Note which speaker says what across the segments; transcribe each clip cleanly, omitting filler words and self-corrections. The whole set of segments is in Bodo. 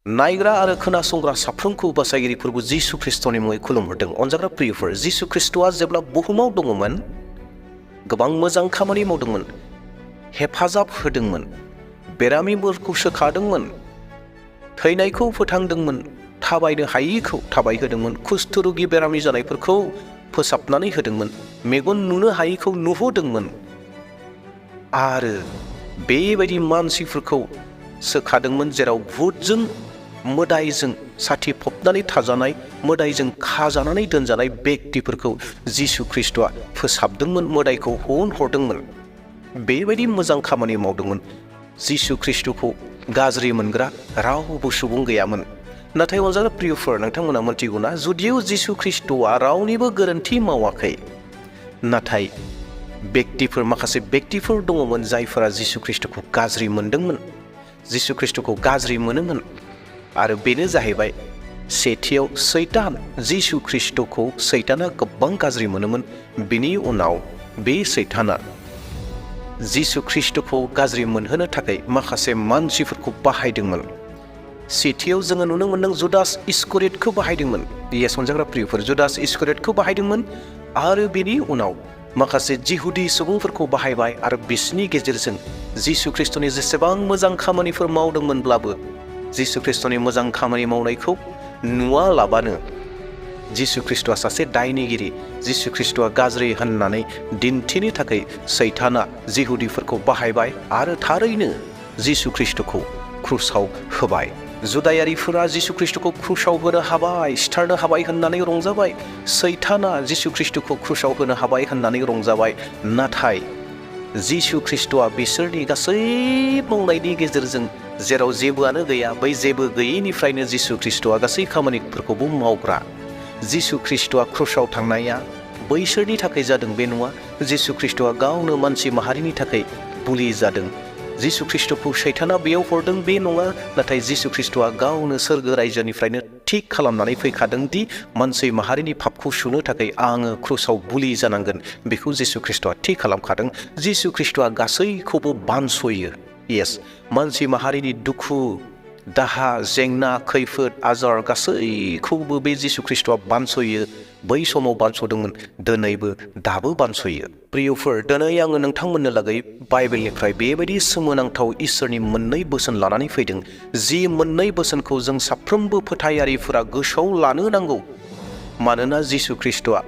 Speaker 1: नायग्रा आरो खोनासंग्रा साफ्रोमखौ बासायगिरि प्रभु जिसु ख्रिस्टनि मुङै खुलुमहरदों। अनजाग्रा प्रियफोर, जिसु ख्रिस्टआ जेब्ला बुहुमाव दङमोन गोबां मोजां खामानि मावदोंमोन, हेफाजाब होदोंमोन, बेरामिफोरखौ सोखादोंमोन, थैनायखौ फोथांदोंमोन, थाबायनो हायिखौ थाबायहोदोंमोन, कुष्ठरुगि बेरामि जानायफोरखौ फोसाबनानै होदोंमोन, मेगन नुनो हायिखौ नुहोदोंमोन आरो बेबायदि मानसिफोरखौ सोखादोंमोन जेराव भुतजों मोदायजों साथि फबनानै थाजानाय, मोदायजों खाजानानै दोनजानाय बेक्तिफोरखौ जिसु ख्रिस्टआ फोसाबदोंमोन, मोदायखौ होनहरदोंमोन। बेबायदि मोजां खामानि मावदोंमोन। जिसु ख्रिस्टखौ गाज्रि मोनग्रा रावबो सुबुं गैयामोन। नाथाय अनजाग्रा प्रियफोर, नोंथांमोना मिथिगौना, जुदियो जिसु ख्रिस्टआ रावनिबो गोरोन्थि मावाखै, नाथाय माखासे बेक्तिफोर दङमोन जायफोरा जिसु ख्रिस्टखौ गाज्रि मोनदोंमोन, जिसु ख्रिस्टखौ गाज्रि मोनोमोन। आरो बेनो जाहैबाय सेथियाव सैतान। जिसु ख्रिस्टखौ सैताना गोबां गाज्रि मोनोमोन। बिनि उनाव बे सैताना जिसु ख्रिस्टखौ गाज्रि मोनहोनो थाखाय माखासे मानसिफोरखौ बाहायदोंमोन। सेथियाव जोङो नुनो मोनदों जुदास इस्करियतखौ बाहायदोंमोन। येस अनजाग्रा प्रियफोर, जुदास इस्करियतखौ बाहायदोंमोन आरो बेनि उनाव माखासे जिहुदी सुबुंफोरखौ बाहायबाय आरो बिसोरनि गेजेरजों जिसु ख्रिस्टनि जेसेबां मोजां खामानिफोर मावदोंमोनब्लाबो जिसु ख्रिस्टनि मोजां खामानि मावनायखौ नुवालाबानो जिसु ख्रिस्टआ सासे दायनिगिरि, जिसु ख्रिस्टआ गाज्रि होननानै दिन्थिनो थाखाय सैताना जिहुदीफोरखौ बाहायबाय आरो थारैनो जिसु ख्रिस्टखौ क्रुसाव होबाय। जुदायारिफोरा जिसु ख्रिस्टखौ क्रुसाव होनो हाबाय, सिथारनो हाबाय होननानै रंजाबाय। सैताना जिसु ख्रिस्टखौ क्रुसाव होनो हाबाय होननानै रंजाबाय। नाथाय जिसु ख्रिस्टआ बिसोरनि गासै मावनायनि गेजेरजों जेराव जेबोआनो गैया, बै जेबो गैयैनिफ्रायनो जिसु ख्रिस्टआ गासै खामानिफोरखौबो मावग्रा। जिसु ख्रिस्टआ क्रुसाव थांनाया बैसोरनि थाखाय जादों बे नङा। जिसु ख्रिस्टआ गावनो मानसि माहारिनि थाखाय बुलि जादों। जिसु ख्रिस्टखौ सैताना बेयाव हरदों बे नङा, नाथाय जिसु ख्रिस्टआ गावनो सोरगो रायजोनिफ्रायनो थिग खालामनानै फैखादों दि मानसि माहारिनि पापखौ सुनो थाखाय आङो क्रुसाव बुलि जानांगोन। बेखौ जिसु ख्रिस्टआ थि खालामखादों। जिसु ख्रिस्टआ गासैखौबो बानस'यो। येस, मानसि माहारिनि दुखु, दाहा, जेंना, खैफोद, आजार गासैखौबो बे जिसु ख्रिस्टआ बानस'यो। बै समाव बानस'दोंमोन, दिनैबो दाबो बानस'यो। प्रियफोर, दिनै आङो नोंथांमोननो लागै बाइबेलनिफ्राय बेबायदि सोमोनांथाव इसोरनि मोननै बोसोन लानानै फैदों, जि मोननै बोसोनखौ जों साफ्रोमबो फोथायारिफोरा गोसोआव लानो नांगौ। मानोना जिसु ख्रिस्टआ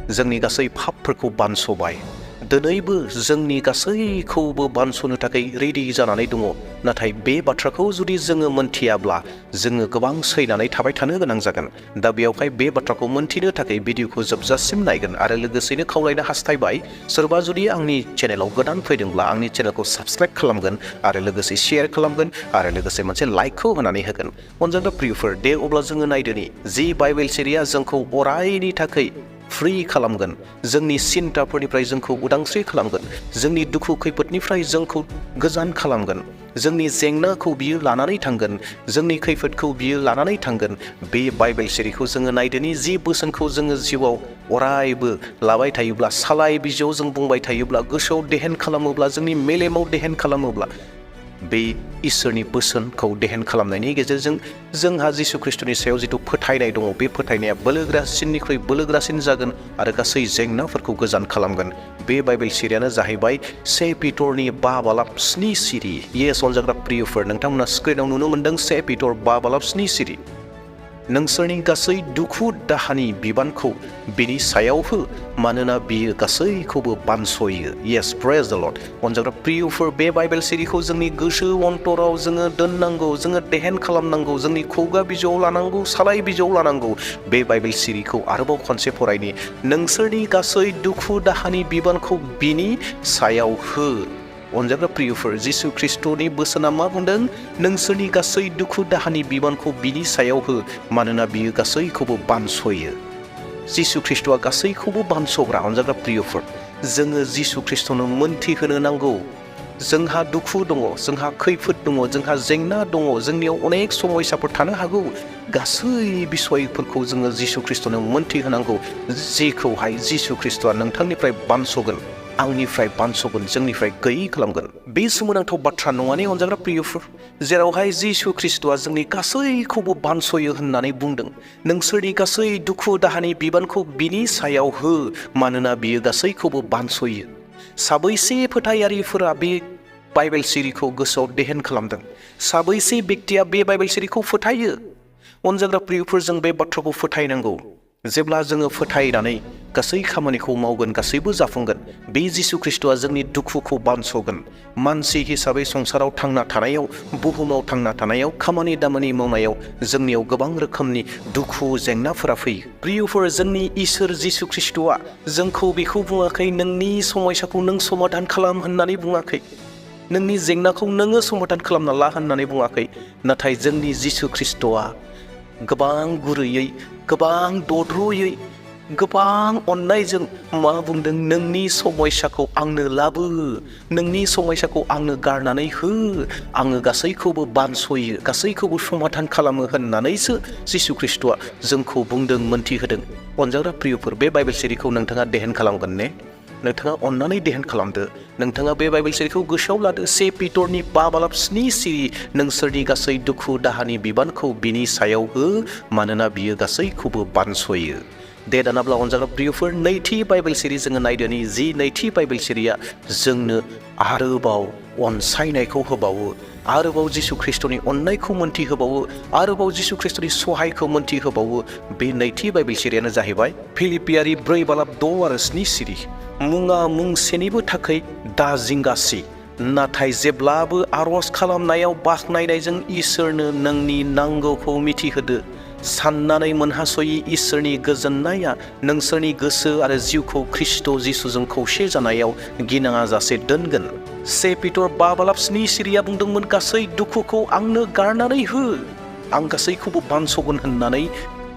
Speaker 1: जोंनि गासै पापफोरखौ बानस'बाय। दिनैबो जोंनि गासैखौबो बानस'नो थाखाय रेडि जानानै दङ। नाथाय बे बाथ्राखौ जुदि जोङो मोनथियाब्ला जोङो गोबां सैनानै थाबाय थानो गोनां जागोन। दा बेयावहाय बे बाथ्राखौ मोनथिनो थाखाय भिडिअखौ जोबजासिम नायगोन आरो लोगोसेनो खावलायनो हास्थायबाय, सोरबा जुदि आंनि चेनेलाव गोदान फैदोंब्ला आंनि चेनेलखौ साबस्क्राइब खालामगोन आरो लोगोसे शेयार खालामगोन आरो लोगोसे मोनसे लाइकखौ होनानै होगोन। अनजाग्रा प्रियफोर, दे अब्ला जोङो नायदोनि जि बाइबेल सिरिया जोंखौ अरायनि थाखाय फ्रि खालामगोन, जोंनि सिन्ताफोरनिफ्राय जोंखौ उदांस्रि खालामगोन, जोंनि दुखु खैफोदनिफ्राय जोंखौ गोजान खालामगोन, जोंनि जेंनाखौ बियो लानानै थांगोन, जोंनि खैफोदखौ बियो लानानै थांगोन। बे बाइबेल सिरिखौ जोङो नायदोनि जि बोसोनखौ जोङो जिउआव अरायबो लाबाय थायोब्ला, सालाय बिजौआव जों बुंबाय थायोब्ला, गोसोआव देहेन खालामोब्ला, जोंनि मेलेमाव देहेन खालामोब्ला, बे इसोरनि बोसोनखौ देहेन खालामनायनि गेजेरजों जोंहा जिसु ख्रिस्टनि सायाव जिथु फोथायनाय दङ, बे फोथायनाया बोलोग्रासिननिख्रुइ बोलोग्रासिन जागोन आरो गासै जेंनाफोरखौ गोजान खालामगोन। बे बाइबेल सिरियानो जाहैबाय 1 पिटरनि 5:7 सिरि। येस अनजाग्रा प्रियफोर, नोंथांमोना स्क्रिनाव नुनो मोनदों 1 पिटर 5:7 सिरि। नोंसोरनि गासै दुखु दाहानि बिबानखौ बिनि सायाव हो, मानोना बियो गासैखौबो बानस'यो। येस, प्रेज द लर्ड। अनजाग्रा प्रियफोर, बे बाइबेल सिरिखौ जोंनि गोसो अन्तराव जोङो दोननांगौ, जोङो देहेन खालामनांगौ, जोंनि खुगा बिजौआव लानांगौ, सालाय बिजौआव लानांगौ। बे बाइबेल सिरिखौ आरोबाव खनसे फरायनि। नोंसोरनि गासै दुखु दाहानि बिबानखौ बिनि सायाव हो। अनजाग्रा प्रियफोर, जिसु ख्रिस्टनि बोसोना मा बुंदों? नोंसोरनि गासै दुखु दाहानि बिबानखौ बिनि सायाव हो, मानोना बियो गासैखौबो बानस'यो। जिसु ख्रिस्टआ गासैखौबो बानस'ग्रा। अनजाग्रा प्रियफोर, जोङो जिसु ख्रिस्टनो मोनथिहोनो नांगौ। जोंहा दुखु दङ, जोंहा खैफोद दङ, जोंहा जेंना दङ, जोंनियाव अनेक समयसाफोर थानो हागौ। गासै बिसयफोरखौ जोङो जिसु ख्रिस्टनो मोनथिहोनांगौ, जेखौहाय जिसु ख्रिस्टआ नोंथांनिफ्राय बानस'गोन। आंनिफ्राय बानस'गोन, जोंनिफ्राय गैयै खालामगोन। बे सोमोनांथाव बाथ्रा नङाने अनजाग्रा प्रियफोर, जेरावहाय जिसु ख्रिस्ट'आ जोंनि गासैखौबो बानस'यो होननानै बुंदों। नोंसोरनि गासै दुखु दाहानि बिबानखौ बिनि सायाव हो, मानोना बियो गासैखौबो बानस'यो। साबैसे फोथायारिफोरा बे बाइबेल सिरिखौ गोसोआव देहेन खालामदों? साबैसे बेक्तिया बे बाइबेल सिरिखौ फोथायो? अनजाग्रा प्रियफोर, जों बे बाथ्राखौ फोथायनांगौ। जेब्ला जोङो फोथायनानै गासै खामानिखौ मावगोन, गासैबो जाफुंगोन। बे जिसु ख्रिस्ट'आ जोंनि दुखुखौ बानस'गोन। मानसि हिसाबै संसाराव थांना थानायाव, बुहुमाव थांना थानायाव, खामानि दामानि मावनायाव जोंनियाव गोबां रोखोमनि दुखु जेंनाफोरा फैयो। प्रियफोर, जोंनि इसोर जिसु ख्रिस्ट'आ जोंखौ बेखौ बुङाखै नोंनि समयसाखौ नों समाधान खालाम होननानै बुङाखै, नोंनि जेंनाखौ नोङो समाधान खालामना ला होननानै बुङाखै। नाथाय जोंनि जिसु ख्रिस्ट'आ गोबां गुरैयै, गोबां दद्र'यै, गोबां अननायजों मा बुंदों? नोंनि समयसाखौ आंनो लाबो, नोंनि समयसाखौ आंनो गारनानै हो, आङो गासैखौबो बानस'यो, गासैखौबो समाधान खालामो होननानैसो जिसु ख्रिस्ट'आ जोंखौ बुंदों, मोन्थिहोदों। अनजाग्रा प्रियफोर, बे बाइबेल सिरिखौ नोंथाङा देहेन खालामगोन ने? नोंथाङा अननानै देहेन खालामदो। नोंथाङा बे बाइबेल सिरिखौ गोसोआव लादो। 1 पिटरनि 5:7 सिरि, नोंसोरनि गासै दुखु दाहानि बिबानखौ बिनि सायाव हो, मानोना बियो गासैखौबो बानस'यो। दे दानाब्ला अनजाग्रा प्रियफोर, नैथि बाइबेल सिरि जोङो नायदोनि, जि नैथि बाइबेल सिरिया जोंनो आरोबाव अनसायनायखौ होबावो, आरोबाव जिसु ख्रिस्ट'नि अननायखौ मोन्थिहोबावो, आरोबाव जिसु ख्रिस्ट'नि सहायखौ मोन्थिहोबावो। बे नैथि बाइबेल सिरियानो जाहैबाय फिलिपियारि 4:6-7 सिरि। मुङा मुंसेनिबो थाखै दा जिंगासि, नाथाय जेब्लाबो आर'ज खालामनायाव बाख्नायनायजों इसोरनो नोंनि नांगौखौ मिथिहोदो। साननानै मोनहास'यै इसोरनि गोजोननाया नोंसोरनि गोसो आरो जिउखौ ख्रिस्ट' जिसुजों खौसे जानायाव गिनाङा जासे दोनगोन। 1 पिटर 5:7 सिरिया बुंदोंमोन, गासै दुखुखौ आंनो गारनानै हो, आं गासैखौबो बानस'गोन होननानै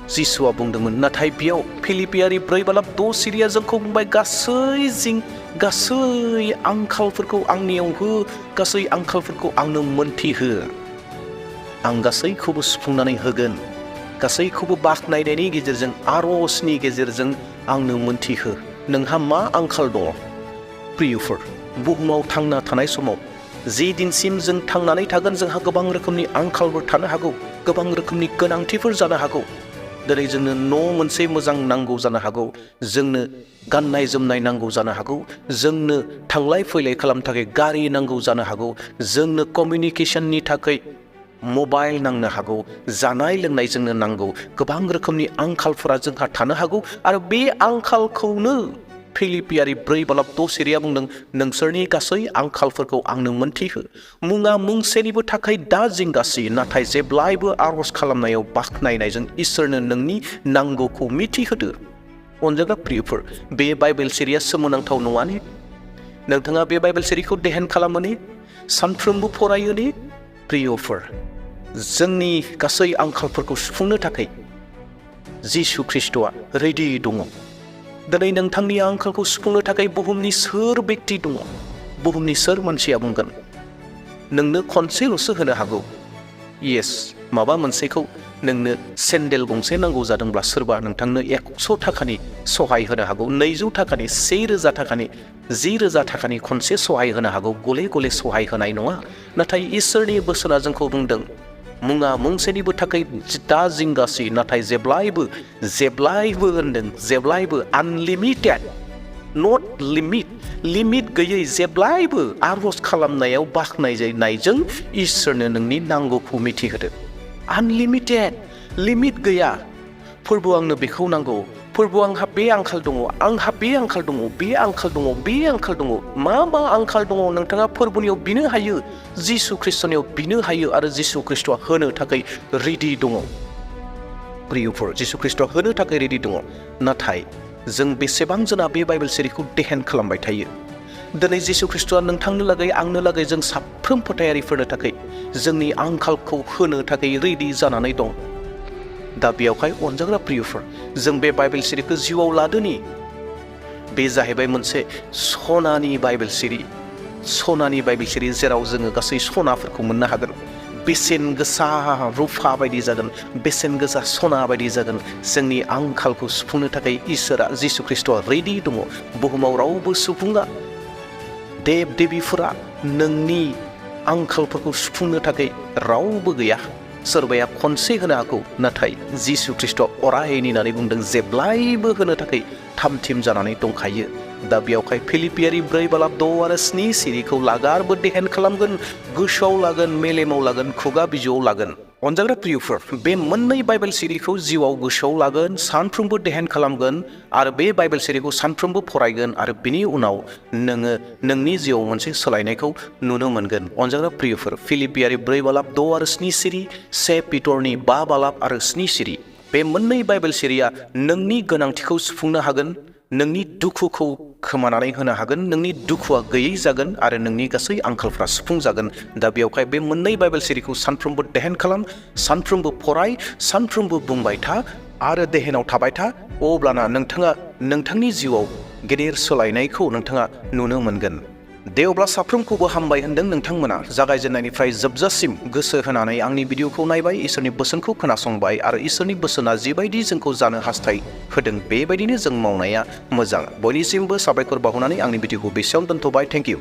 Speaker 1: जिसुआ बुंदोंमोन। नाथाय बेयाव फिलिपियारि 4:6 सिरिया जोंखौ बुंबाय, गासै आंखालफोरखौ आंनियाव हो, गासै आंखालफोरखौ आंनो मोन्थिहो, आं गासैखौबो सुफुंनानै होगोन। गासैखौबो बाख्नायनायनि गेजेरजों, आर'जनि गेजेरजों आंनो मोन्थिहो, नोंहा मा आंखाल दङ। प्रियफोर, बुहुमाव थांना थानाय समाव जि दिनसिम जों थांनानै थागोन, जोंहा गोबां रोखोमनि आंखालफोर थानो हागौ, गोबां रोखोमनि गोनांथिफोर जानो हागौ। दिनै जोंनो न' मोनसे मोजां नांगौ जानो हागौ, जोंनो गाननाय जोमनाय नांगौ जानो हागौ, जोंनो थांलाय फैलाय खालामनो थाखाय गारि नांगौ जानो हागौ, जोंनो कमिउनिकेशननि थाखाय मबाइल नांनो हागौ, जानाय लोंनाय जोंनो नांगौ। गोबां रोखोमनि आंखालफोरा जोंहा थानो हागौ, आरो बे आंखालखौनो फिलिपियारि 4:6 सिरिया बुंदों, नोंसोरनि गासै आंखालफोरखौ आंनो मोन्थिहो। मुङा मुंसेनिबो थाखाय दा जिंगासि, नाथाय जेब्लायबो आर'ज खालामनायाव बाख्नायनायजों इसोरनो नोंनि नांगौखौ मिथिहोदो। अनजाग्रा प्रियफोर, बे बाइबेल सिरिया सोमोनांथाव नङा ने? नोंथाङा बे बाइबेल सिरिखौ देहेन खालामो ने? सानफ्रोमबो फरायो ने? प्रियफोर, जोंनि गासै आंखालफोरखौ सुफुंनो थाखाय जिसु ख्रिस्ट'आ रेडि दङ। दिनै नोंथांनि आंखालखौ सुफुंनो थाखाय बुहुमनि सोर बेक्ति दङ? बुहुमनि सोर मानसिया बुंगोन नोंनो खनसेल'सो होनो हागौ? येस, माबा मोनसेखौ नोंनो सेन्देल गंसे नांगौ जादोंब्ला सोरबा नोंथांनो 100 थाखानि सहाय होनो हागौ, 200 थाखानि, 1000 थाखानि, 10,000 थाखानि खनसे सहाय होनो हागौ, गले गले सहाय होनाय नङा। नाथाय इसोरनि बोसोना जोंखौ बुंदों, मुङा मुंसेनिबो थाखाय दा जिंगासि, नाथाय जेब्लायबो होनदों, जेब्लायबो आनलिमिटेड, नट लिमिट गैयै, जेब्लायबो आर'ज खालामनायाव बाख्नायनायजों इसोरनो नोंनि नांगौखौ मिथिहोदो। आनलिमिटेड, लिमिट गैया। फोरबो आंनो बेखौ नांगौ, फोरबो आंहा बे आंखाल दङ, आंहा बे आंखाल दङ, बे आंखाल दङ, बे आंखाल दङ। मा आंखाल दङ नोंथाङा फोरबोनियाव बिनो हायो, जिसु ख्रिस्ट'नियाव बिनो हायो, आरो जिसु ख्रिस्ट'आ होनो थाखाय रेडि दङ। प्रियफोर, जिसु ख्रिस्ट'आ होनो थाखाय रेडि दङ। नाथाय जों बेसेबां जना बे बाइबेल सिरिखौ देहेन खालामबाय थायो? दिनै जिसु ख्रिस्ट'आ नोंथांनो लागै, आंनो लागै, जों साफ्रोम फोथायारिफोरनो थाखाय जोंनि आंखालखौ होनो थाखाय रेडि जानानै दं। दा बेयावहाय अनजाग्रा प्रियफोर, जों बे बाइबेल सिरिखौ जिउआव लादोनि। बे जाहैबाय मोनसे सनानि बाइबेल सिरि, जेराव जोङो गासै सनाफोरखौ मोननो हागोन। बेसेन गोसा रुफा बायदि जागोन, बेसेन गोसा सना बायदि जागोन। जोंनि आंखालखौ सुफुंनो थाखाय इसोरा, जिसु ख्रिस्ट'आ रेडि दङ। बुहुमाव रावबो सुबुङा देब देबिफोरा नोंनि आंखालफोरखौ सुफुंनो थाखाय रावबो गैया। सोरबाया खनसे होनो हागौ, नाथाय जिसु ख्रिस्ट'आ अरायनि होननानै बुंदों जेब्लायबो होनो थाखाय थामथिम जानानै दंखायो। दा बेयावहाय फिलिपियारि 4:6-7 सिरिखौ लागारबो देहेन खालामगोन, गोसोआव लागोन, मेलेमाव लागोन, खुगा बिजौआव लागोन। अनजाग्रा प्रियफोर, बे मोननै बाइबेल सिरिखौ जिउआव गोसोआव लागोन, सानफ्रोमबो देहेन खालामगोन आरो बे बाइबेल सिरिखौ सानफ्रोमबो फरायगोन आरो बिनि उनाव नोङो नोंनि जिउआव मोनसे सोलायनायखौ नुनो मोनगोन। अनजाग्रा प्रियफोर, फिलिपियारि 4:6-7 सिरि, 1 पिटरनि 5:7 सिरि, बे मोननै बाइबेल सिरिया नोंनि गोनांथिखौ सुफुंनो हागोन, नोंनि दुखुखौ खोमानानै होनो हागोन, नोंनि दुखुआ गैयै जागोन आरो नोंनि गासै आंखालफ्रा सुफुंजागोन। दा बेयावहाय बे मोननै बाइबेल सिरिखौ सानफ्रोमबो देहेन खालाम, सानफ्रोमबो फराय, सानफ्रोमबो बुंबाय था आरो देहेनाव थाबाय था। अब्लाना नोंथाङा नोंथांनि जिउआव गेदेर सोलायनायखौ नोंथाङा नुनो मोनगोन। दे अब्ला साफ्रोमखौबो हामबाय होनदों नोंथांमोना जागायजेननायनिफ्राय जोबजासिम गोसो होनानै आंनि भिडिअखौ नायबाय, इसोरनि बोसोनखौ खोनासंबाय आरो इसोरनि बोसोना जिबायदि जोंखौ जानो हास्थाय होदों बेबायदिनो जों मावनाया मोजां। बयनिसिमबो साबायखर बावनानै आंनि भिडिअखौ बेसेयावनो दोनथ'बाय। Thank you.